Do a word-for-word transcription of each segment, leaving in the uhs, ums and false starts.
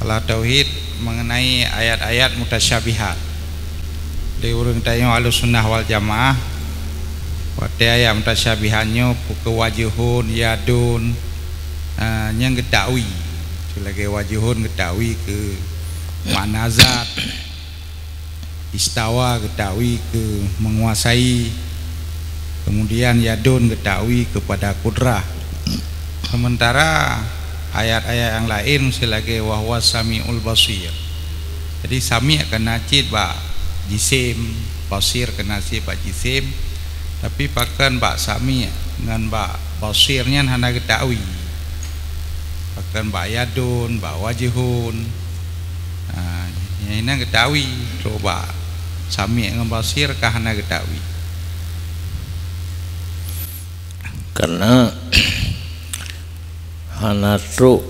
Masalah tauhid mengenai ayat-ayat mutasyabihat. Di ureuëng tanyoe Ahlussunnah wal Jamaah, watée ayat mutasyabihat nyoe, peu kheueh wajhun, yadun, ah, nyang geutawi. Seulagée wajhun geutawi keu makna zat, istawa geutawi keu menguasai, kemudian yadun geutawi keupada kudrah. Sementara ayat-ayat nyang laén seulagée wa huwas samiul basir. Jadi sami' kana cit bak jisim, basir kana cit bak jisim, tapi pakon bak sami' ngon bak basir nyan hana geutawi. Pakon bak yadun, bak wajhun. Ha, nyang inan geutawi, trok bak sami' ngon basir ka hana geutawi. Karena hana trok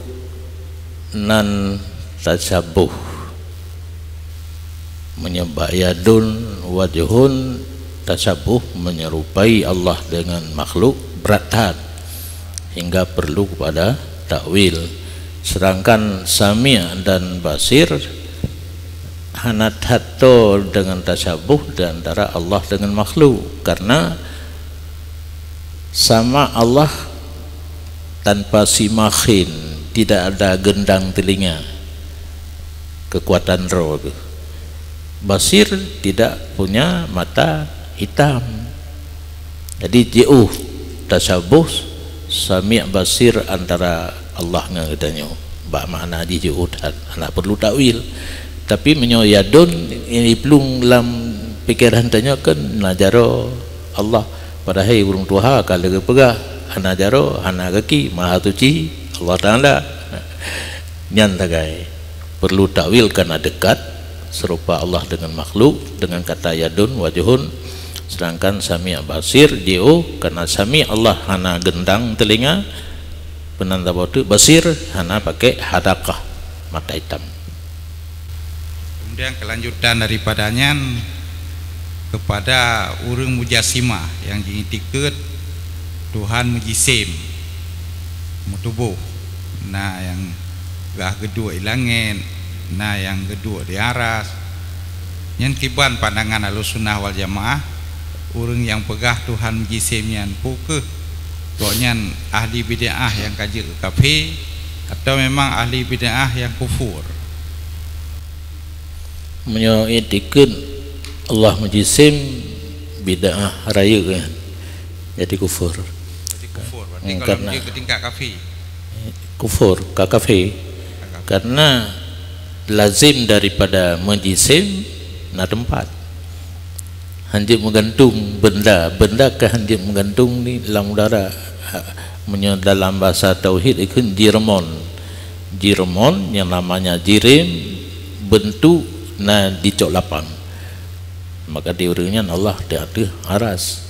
nan tasyabuh. Meunyoe bak yadun, wajhun, tasyabuh menyerupai Allah dengan makhluk, brat that, hingga perlu kepada takwil. Sedangkan sami' dan basir hana that to dengan tasyabuh di antara Allah dengan makhluk, karena sama Allah tanpa simakhin, tidak ada gendang telinga, kekuatan roh tu. Basir tidak punya mata hitam. Jadi jiôh tasyabuh sami' basir antara Allah ngon geutanyoe. Bak makna jih jiôh that, hana perlu takwil. Tapi meunyoe yadun, ini plueng lam pikeran tanyoe kan na jaroe Allah. Padahai ureuëng tuha ka lagée peugah, hana jaroe, hana gaki, Mahasuci Allah Taala. Nyan sagai. Perlu takwil karena dekat, serupa Allah dengan makhluk, dengan kata yadun, wajhun. Sedangkan sami' basir, jiôh, karena sami' Allah hana gendang telinga, peunan saboh teuk, basir, hana pakai hadakah, mata hitam. Kemudian kelanjutan daripada nyan, kepada ureuëng mujasimah nyang jiitikeuet Tuhan meujisim, meutuboh, na nyang gah geuduek di langét, na nyang geuduek di aras. Nyan kiban pandangan Ahlussunnah wal Jamaah, ureuëng nyang peugah Tuhan meujisim nyan, peu kheueh gobnyan ahli bid'ah nyang ka jeuet keu kafé, atawa memang ahli bid'ah nyang kufur? Meunyoe itikeuet Allah meujisim, bid'ah rayeuk nyan, jadi kufur. Jadi kufur, berarti Hmm, kalau karena menuju ke tingkat kafir. Kufur, ka kafé. Ka kafir. Karena lazim daripada meujisim na teumpat. Hanjeuet meugantung benda, benda ka hanjeuet meugantung ni lam udara. Ha, meunyoe dalam bahasa tauhid ikheun jirmon. Jirmon yang namanya jirim, bentuk na dicok lapang. Maka di ureuëng nyan Allah di ateueh aras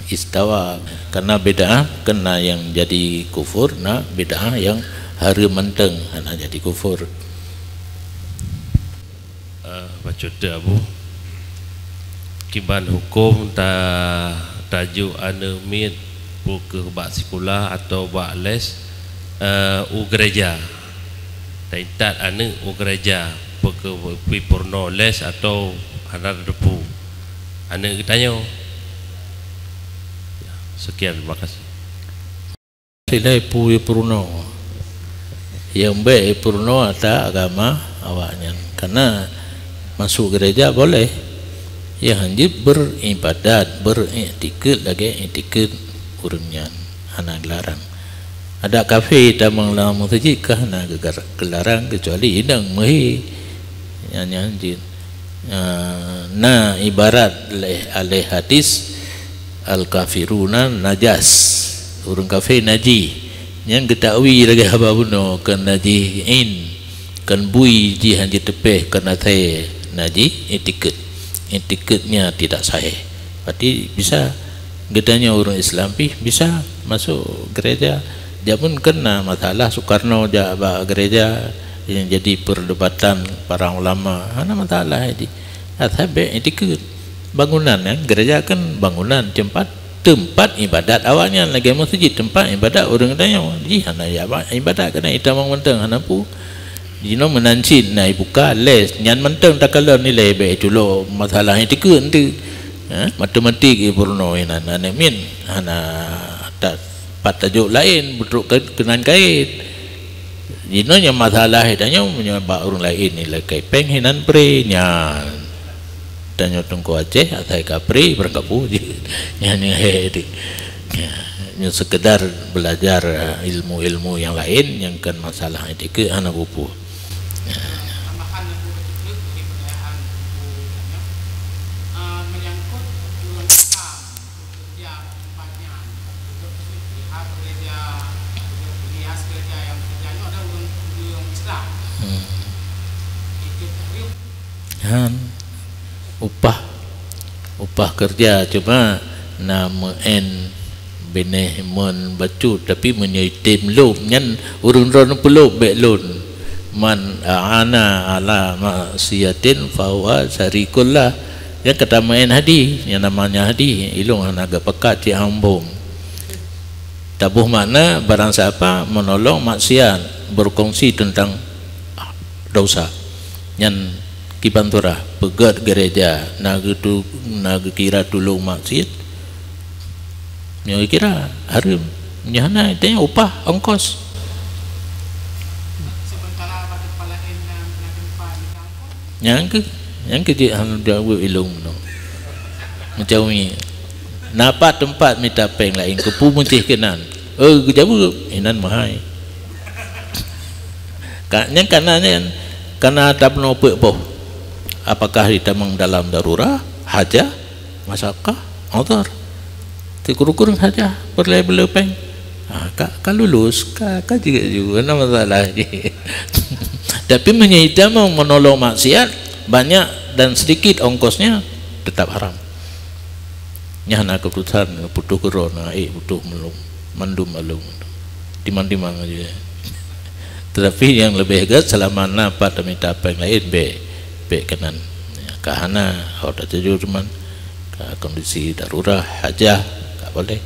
istawa. Karena bid'ah, kena yang jadi kufur, na bid'ah yang hareuem mantong, hana jadi kufur. Ah, bacut teu Abu. Kiban huköm ta-, tajok aneuëk miet peu kheueh bak sikula atau bak les, eh, u gereja. Taintat aneuëk u gereja peu kheueh pi peurunoe les atau hana teupeu. Aneuëk geutanyoe. Ya, sekian, terima kasih. Sidai peue peurunoe. Nyang bék peurunoe ata agama awaknyan. Karena masuk gereja boleh. Nyang hanjeuet beribadat, beriktikad lagée iktikad ureuëng nyan. Hana geularang. Adak kafé tamong lam meuseujid ka hana geugar-, geularang, kecuali inong meuhé. Nyan, nyan jeuet. Ah, na ibarat lé, lé hadis, "Al-kafiruna najas." Ureuëng kafé najih. Nyan geutawi lagée haba bunoe, kon najih in, kon bui jih han jiteupéh, kon asée najih iktikad. Iktikadnya tidak sahih. Berarti bisa geutanyoe ureuëng Islam pih bisa masuk gereja. Jameun kon na masalah Soekarno jak bak gereja, nyang jadi perdebatan para ulama. Hana masalah jih. Asai bék iktikad. Bangunan nyan, gereja kan bangunan, teumpat, teumpat ibadat awaknyan, lagée meuseujid teumpat ibadat ureuëng tanyoe. Jih hana ibadat, keuneuk itamong mantong, hana peue. Jinoe meunan cit na ibuka les, nyan mantong takalon nilai bèk culok masalah nyang tikeue enteuk. Ha, matematik i peurunoe nan aneuk miet hana ta-, pat tajok laén, beutrok keu-, keunan kait. Jinoe nyang masalah tanyoe meunyoe bak ureueng laén nilai kait péng hinan pré nyan. Tanyoe Teungku Aceh asai kapré barangkapeue jih. Nyan, nyan, he, he, ya, nyoe sekedar belajar, eh, ilmu-ilmu nyang laén nyang kon masalah etika hana peue-peue. Ya. Tambahan Teungku bacut treuk bagi pertanyaan Teungku tanya, eh, menyangkut ureueng Islam, pekerja tempat nyan, untuk lihat kerja, untuk lihat kerja yang kerja nyoe ada ureueng, ureueng Islam. Hmm. Itu tarif Han, upah, upah keureuja cuma na meu'en binéh mon bacut, tapi meunyoe item lom nyan ureueng droeneuh peulom bèk lôn. Man a'ana ala maksiatin fahuwa syarikul lah. Nyang ka tameu'en hadi, nyang namanya hadi, ilôn hana geupakat cit hambong. Taboh makna barang siapa menolong maksiat, berkongsi tentang dosa. Nyan kiban surah, peugèt gereja, na geutu-, na geukira tulông maksiat. Nyoe geukira hareuem. Nyoe hana, itu upah, ongkos. Nyang keu, nyang keu jeuet hana jaweueb ilôn nyoe. Macam ni. Na pat teumpat mita péng laén keupeue meuntih keunan. Eh, geujaweueb, inan meuhai. Ka, nyan kana nyan, kana tabnoe peuet boh. Apakah ditamong dalam darurah, hajah, masyakah, udhur? Sikureueng-kureueng hajah peureulèe beu le péng. Ha, ka, ka lulus, ka, ka jeuet ju, hana masalah jih. Tapi meunyoe itamong menolong maksiat, banyak dan sedikit ongkosnya, tetap haram. Nyan na keuputusan putôh keudroe na, eh, putôh meulom, mandum along. Timang-timang aja. Tetapi nyang leubeh gèt, selama na pat tamita péng laén, bèk, bèk keunan. Ka hana, ho tatuju teuma, ka kondisi darurah, hajah, ka boleh.